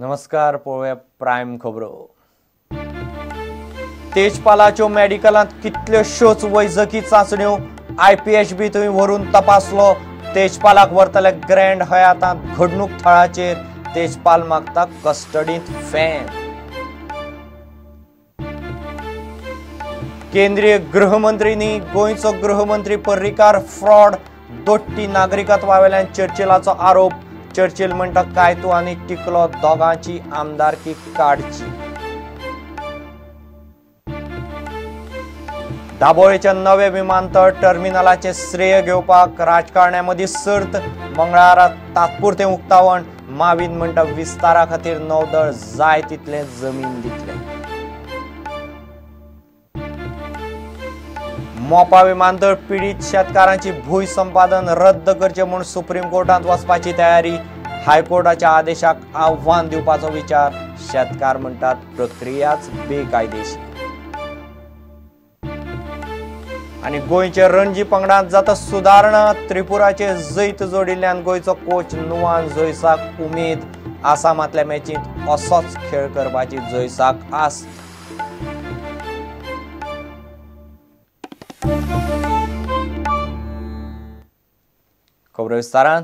नमस्कार, पळोवया प्रायम खबरो. तेजपालाच्यो मेडिकलांत कितल्योश्योच वैजकी चांचण्यो आयपीएचबी थंय व्हरून तपासलो. तेजपालाक व्हरतले ग्रँड हयातांत घडणूक थळाचेर तेजपाल मागता कस्टडींत फॅन. केंद्रीय गृहमंत्रींनी गोंयचो गृहमंत्री पर्रीकार फ्रॉड दोट्टी नागरिकत्वावेल्यान चर्चिलाचो आरोप. चर्चिल म्हणटा कायतू आनी टिकलो दोगांची आमदारकी काडची. दाबोळेच्या नवे विमानतळ टर्मिनलाचे श्रेय घेवपाक राजकारण्या मदीं सर्त. मंगळारा तात्पुरतें उक्तावण. मावीन म्हणटा विस्तारा खातीर नौदळ जाय तितलें जमीन दितले. मोपा विमानतळ पिडीत शेतकारांची भूंय संपादन रद्द करचें म्हूण सुप्रीम कोर्टांत वचपाची तयारी. हायकोर्टाच्या आदेशाक आव्हान दिवपाचो विचार. शेतकार म्हणटात प्रक्रियाच बेकायदेशीर. आनी गोंयच्या रणजी पंगडांत जाता सुदारणा. त्रिपुराचे जैत जोडिल्ल्यान गोंयचो कोच नुवान जोयसाक उमेद. आसामांतल्या मॅचींत असोच खेळ करपाची जोयसाक आस्त. खबरो विस्तारान.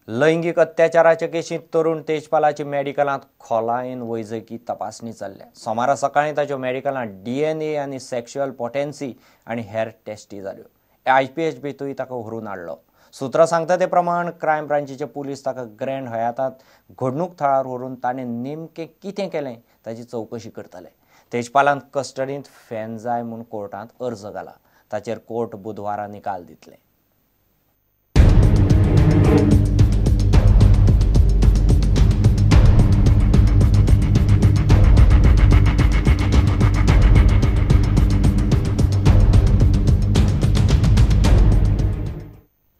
लैंगीक अत्याचाराच्या केशींत तरुण तेजपालाची मेडिकलांत खोलायेन वैजकी तपासणी चल्ल्या. सोमारा सकाळीं ताच्यो मेडिकलांत डीएनए आनी सेक्शुअल पोटेन्सी आनी हेर टेस्टी जाल्यो. आयपीएचबीतूय ताका व्हरून हाडलो. सुत्रां सांगता ते प्रमाण क्रायम ब्रांचीचे पुलीस ताका ग्रँड हयातांत घडणूक थळार व्हरून ताणें नेमकें कितें केलें ताची चवकशी करतले. तेजपालान कस्टडींत फॅन जाय म्हूण कोर्टांत अर्ज घाला. ताचेर कोर्ट बुधवारा निकाल दितले.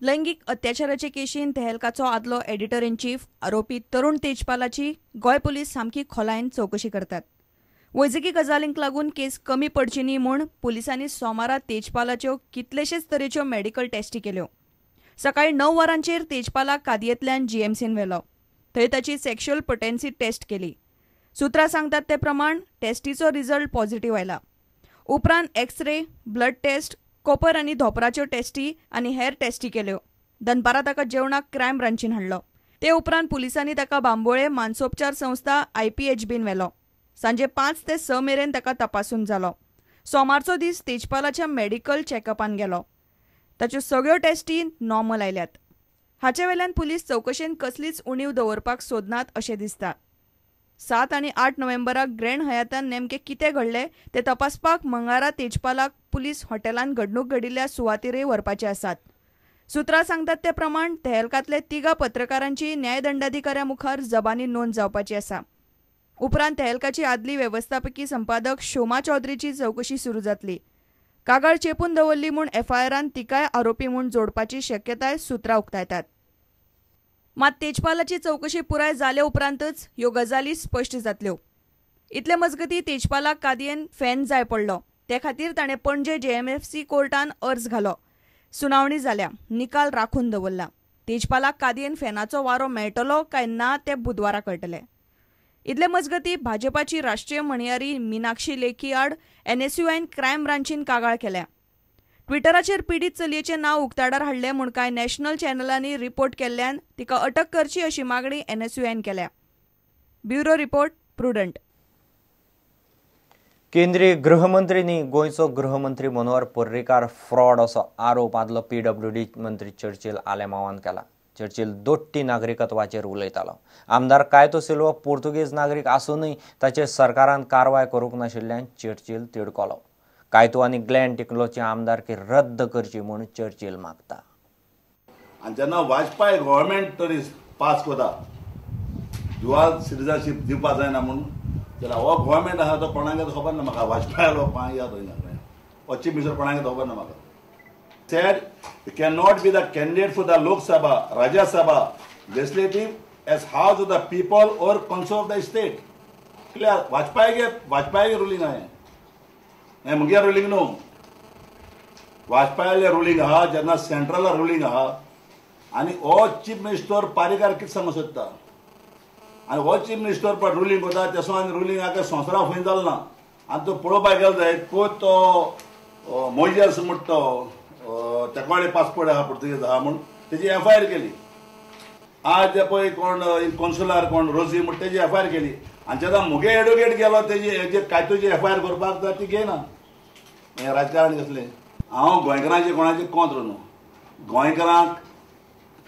लैंगीक अत्याचाराचे केशीन तेहलकाचो आदलो एडिटर इन चीफ आरोपी तरुण तेजपालाची गोंय पुलीस सामकी खोलायेन चवकशी करतात. वैजकी गजालींक लागून केस कमी पडची न्ही म्हूण पुलिसांनी सोमारा तेजपालाच्यो कितलेशेच तरेच्यो मेडिकल टेस्टी केल्यो. सकाळी 9 वरांचेर तेजपालाक कादयेंतल्यान जीएमसीन व्हेलो. थंय ताची सेक्शुअल पोटेन्सी टेस्ट केली. सुत्रां सांगतात ते प्रमाण टेस्टीचो रिजल्ट पॉझिटिव्ह आयला. उपरांत एक्सरे, ब्लड टेस्ट, कोपर आनी धोपराच्यो टेस्टी आनी हेर टेस्टी केल्यो. दनपारां ताका जेवणाक क्रायम ब्रांचीन हाडलो. ते उपरांत पुलिसांनी ताका बांबोळे मानसोपचार संस्था आयपीएचबीन व्हेलो. सांजे 5 ते 6 मेरेन ताका तपासून जालो. सोमारचो दीस तेजपालाच्या मेडिकल चॅकअपान गेलो. ताच्यो सगळ्यो टेस्टी नॉर्मल आयल्यात. हाचे वेल्यान पुलीस चवकशेन कसलीच उणीव दवरपाक सोदनात अशें दिसता. 7 आनी 8 नोव्हेंबराक ग्रँड हयातान नेमकें कितें घडलें तें तपासपाक मंगळारा तेजपालाक पुलीस हॉटेलान घडणूक घडिल्ल्या सुवातेरय व्हरपाचे आसात. सुत्रां सांगतात ते प्रमाण तेहलकांतले 3 पत्रकारांची न्यायदंडाधिकाऱ्या मुखार जबानी नोंद जावपाची आसा. उपरांत तेहलकाची आदली वेवस्थापकी संपादक शोमा चौधरीची चवकशी सुरू जातली. कागाळ चेपून दवरली म्हूण एफआयआरान तिकाय आरोपी म्हूण जोडपाची शक्यताय सुत्रां उक्तायतात. मात तेजपालाची चवकशी पुराय जाले उपरांतच ह्यो गजाली स्पश्ट जातल्यो. इतले मजगती तेजपालाक कादयेन फॅन जाय पडलो. ते खातीर ताणें पणजे जेएमएफसी कोर्टान अर्ज घालो. सुनावणी जाल्या, निकाल राखून दवरला. तेजपालाक कादयेन फॅनाचो वारो मेळटलो काय ना तें बुधवारा कळटलें. इतले मजगती भाजपाची राष्ट्रीय म्हणयारी मिनाक्षी लेखी आड एनएसयूआयन क्रायम ब्रांचीन कागाळ केल्या. ट्विटराचेर पिडीत चलयेचें नांव उक्ताडार हाडलें म्हूण कांय नॅशनल चॅनलांनी रिपोर्ट केल्ल्यान तिका अटक करची अशी मागणी एनएसयूआयन केल्या. Bureau report, Prudent. केंद्रीय गृहमंत्रींनी गोंयचो गृहमंत्री मनोहर पर्रीकार फ्रॉड असो आरोप आदलो पीडब्ल्यूडी मंत्री चर्चिल आलेमावान केला. चर्चिल दोट्टी नागरिकत्वाचेर उलयतालो. आमदार कायतो सिल्वा पुर्तुगेज नागरीक आसूनय ताचेर सरकारान कारवाय करूंक नाशिल्ल्यान चर्चिल तिडकलो. कायतो आनी ग्लॅन टिकलोची आमदारकी रद्द करची म्हूण चर्चिल मागता. आनी जेन्ना वाजपेयी गव्हर्मेंट तरी पास करता दुवाल सिटीजनशीप दिवपा जायना म्हूण जाल्यार हो गव्हर्मेंट आसा तो कोणाक खबर ना म्हाका. वाजपेयी पांय याद जायना, हो चीफ मिनिस्टर कोणाक खबर ना म्हाका. Said you cannot be the candidate for the Lok Sabha, Rajya Sabha, legislative as house of the people or council of the state. Clear? Vajpayee ruling आहे, हे मुगे रुलिंग न्हू. वाजपेयी रुलिंग आहा जेन्ना सेंट्रल रुलिंग आहा आनी हो चीफ मिनिस्टर पारीकार कितें सांगूंक सोदता? आनी हो चीफ मिनिस्टर पळय रुलींग करता तेसो आनी रुलींग आतां संवसारा खंय जालो ना. आनी तो पळोवपाक गेलो जायत पळय तो मोयजस म्हणटा तो तेका पासपोर्ट आहा पुर्तुगेज आहा म्हूण तेजी एफ I R केली. आज पळय कोण कॉन्सुलार कोण रोजी म्हण तेजी एफ I R केली. आनी जेन्ना मुगे एडवोकेट गेलो तेजी हेजे कायतोची एफ I R करपाक ती घेयना. हें राजकारण कसलें. हांव गोंयकारांचें कोणाचें कोंत्र न्हू, गोंयकारांक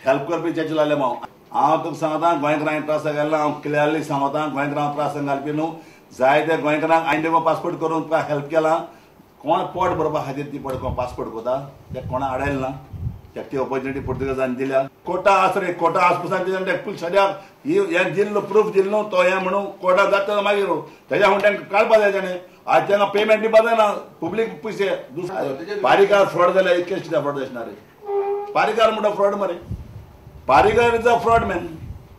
हेल्प करपी चेचे लागले. हांव हांव तुका सांगता गोंयकारांक त्रास घालना, हांव क्लियरली सांगता गोंयकारांक त्रास घालपी न्हू. जायते गोंयकारांक आयन पासपोर्ट करून तुका हेल्प केला. कोण पोट भरपा खातीर ती पळय कोण पासपोर्ट करता ते कोणा आडायलें ना. ती ऑपॉर्च्युनिटी पुर्तुगेजान दिल्या. कोटा आस रे, कोटा आस पसून फूल सद्याक ही हें दिल्लो प्रूफ दिल्लो न्हू तो हें म्हणून कोटा जाता मागीर तेज्या म्हणून तांकां काडपा जाय. तेणें आज तांकां पेमेंट दिवपा जायना, पब्लीक पयशे. दुसरे पारीकार फ्रॉड जाल्यार इतकें कितें फ्रॉड आसना रे. पारीकार म्हणटा फ्रॉड मरे, Parrikar is a fraud man.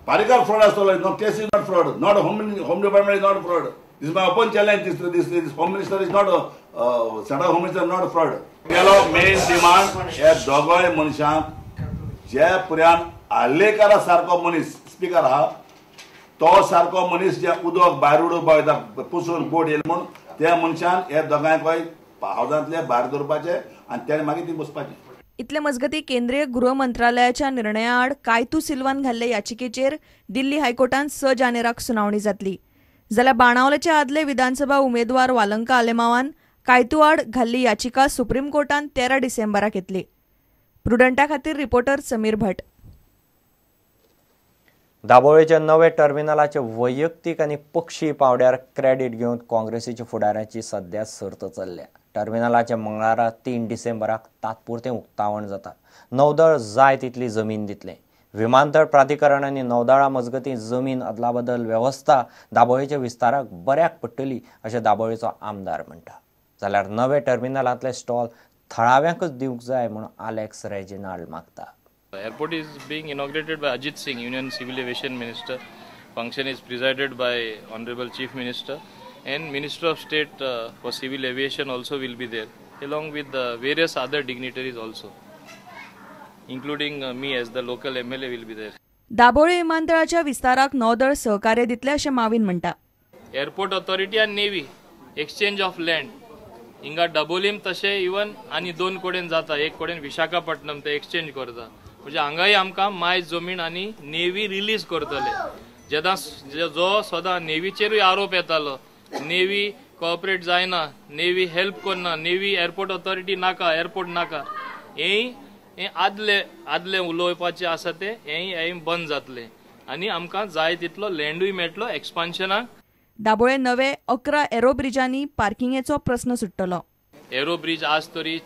Parrikar fraud आसतलो, no case is not fraud, not home department is not fraud. This my open challenge. This home minister is not central home minister not fraud. गेलो main demand हे दोगोय मनशांक जे पुऱ्यान आर्लेकारा सारको मनीस speaker आहा तो सारको मनीस जे उदक भायर उडोवपाक वयता पुसून बोट येयली म्हूण त्या मनशान हे दोगांयकय हावजांतले भायर दवरपाचे आनी तेणें मागीर ती बसपाची. इतले मजगती केंद्रीय गृह मंत्रालयाच्या निर्णया आड कायतू सिल्वान घाल्ले याचिकेचेर दिल्ली हायकोर्टान 6 जानेराक सुनावणी जातली. जाल्यार बाणावलेचे आदले विधानसभा उमेदवार वालंका आलेमावान कायतू आड घाल्ली याचिका सुप्रीम कोर्टान 13 डिसेंबराक घेतली. प्रुडंटा खातीर रिपोर्टर समीर भट. दाबोळेच्या नवे टर्मिनलाचे वैयक्तीक आनी पक्षी पावड्यार क्रेडीट घेवन काँग्रेसीच्या फुडाऱ्यांची सध्या सर्त चल्ल्या. टर्मिनलाचे मंगळारा 3 डिसेंबराक तात्पुरतें उक्तावण जाता. नौदळ जाय तितली जमीन दितले. विमानतळ प्राधिकरण आनी नौदळा मजगतीं जमीन अदलाबदल वेवस्था दाबोळेच्या विस्ताराक बऱ्याक पडटली अशें दाबोळेचो आमदार म्हणटा. जाल्यार नवे टर्मिनलांतले स्टॉल थळाव्यांकच दिवंक जाय म्हूण आलेक्स रेजिनाल्ड मागता. Airport is being inaugurated by Ajit Singh, Union Civil Aviation Minister. Function is presided by Honorable Chief Minister and Minister of State for Civil Aviation also will be there, along with various other dignitaries also, including me as the local MLA will be there. Dabolim विमानतळाच्या विस्ताराक नौदळ सहकार्य दितले अशें माविन म्हणटा. Airport authority आनी navy exchange of land हिंगा दाबोलीम तशें even आनी 2 कडेन जाता, एक कडेन विशाखापट्टणम ते एक्सचेंज करता. म्हणजे हांगाय आमकां मायज जमीन आनी नेव्ही रिलीज करतले. जेन्ना जो सदां नेव्हीचेरूय आरोप येतालो, नेव्ही कॉपरेट जायना, नेव्ही हेल्प करना, नेव्ही एअरपोर्ट ऑथॉरिटी नाका, एअरपोर्ट नाका, हें आदले आदले उलोवपाचें आसा तें हेंय बंद जातलें आनी आमकां जाय तितलो लँडूय मेळटलो एक्सपान्शनाक. दाबोळे नवे 11 एरो ब्रिजांनी पार्किंगेचो प्रस्न सुट्टलो. एरो ब्रिज आज तरी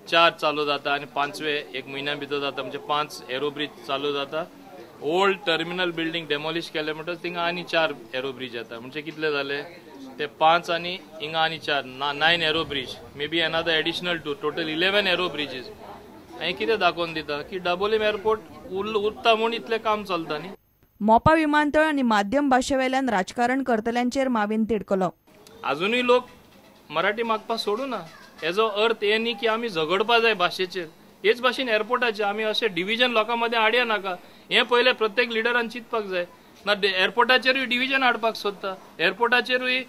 4 चालू जाता आनी 5वे एक म्हयन्या भितर जाता, म्हणजे 5 एरो ब्रिज चालू जाता. ओल्ड टर्मिनल बिल्डिंग डेमोलिश केले म्हणटकच थिंगा आनी 4 एरो ब्रिज येता, म्हणजे कितले जाले ते 5 आनी हिंगा आनी 4, 9 aero bridge, may be another additional 2, total 11 aero bridges. हें कितें दाखोवन दिता की दाबोलीम एअरपोर्ट उरता म्हूण इतलें काम चलता न्ही. मोपा विमानतळ आनी माध्यम भाशेवेल्यान राजकारण करतल्यांचेर माविन तिडकलो. अजुनूय लोक मराठी मागपाक सोडूना. हेजो अर्थ हे न्ही की आमी झगडपा जाय भाशेचेर. हेच भाशेन एअरपोर्टाचेर आमी अशें डिविजन लोकां मदें हाडया नाका. हें पयलें प्रत्येक लिडरान चिंतपाक जाय. ना एअरपोर्टाचेरूय डिविजन हाडपाक सोदता, एअरपोर्टाचेरूय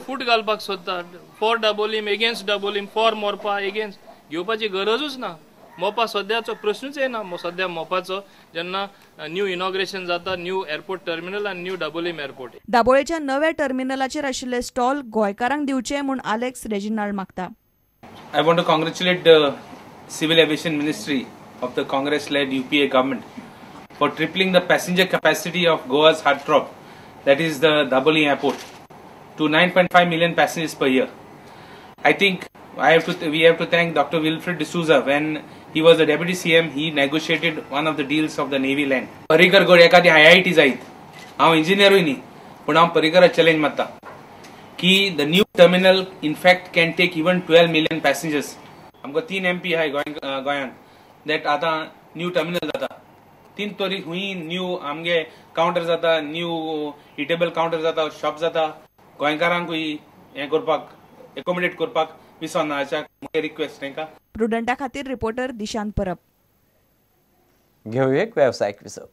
फूट घालपाक सोदता. For Dabolim, against Dabolim, for Mopa, against घेवपाची गरजूच ना. मोपा सद्याचो प्रश्नूच येना. सद्या मोपाचो जेन्ना न्यू इनॉग्रेशन जाता, न्यू एअरपोर्ट टर्मिनल आनी न्यू दाबोलीम एअरपोर्ट. दाबोळेच्या नव्या टर्मिनलाचेर आशिल्ले स्टॉल गोंयकारांक दिवचे म्हूण आलेक्स रेजिनाल्ड मागता. I want to congratulate the Civil Aviation Ministry of the Congress-led UPA government for tripling the passenger capacity of Goa's heartthrob, that is the Dabolim Airport, to 9.5 million passengers per year. I think we have to thank Dr. Wilfred D'Souza. When he was the deputy CM, he negotiated one of the deals of the Navy land. Parrikar गोड एखादी IIT जायत, हांव इंजिनियरूय न्ही, पूण हांव पर्रीकराक challenge मारता की the new terminal in fact can take even 12 million passengers. आमकां 3 MP आहाय गोंयांत that आतां न्यू टर्मिनल जाता, 3 तरी हुंय न्यू आमगे कावंटर जाता, न्यू इटेबल कावंटर जाता, शॉप जाता. गोंयकारांकूय हें करपाक एकोमोडेट करपाक विसरना अशें म्हगे रिक्वेस्ट तांकां. प्रुडंटा खातीर रिपोर्टर दिशांत परब. घेवया एक वेवसायीक विसव.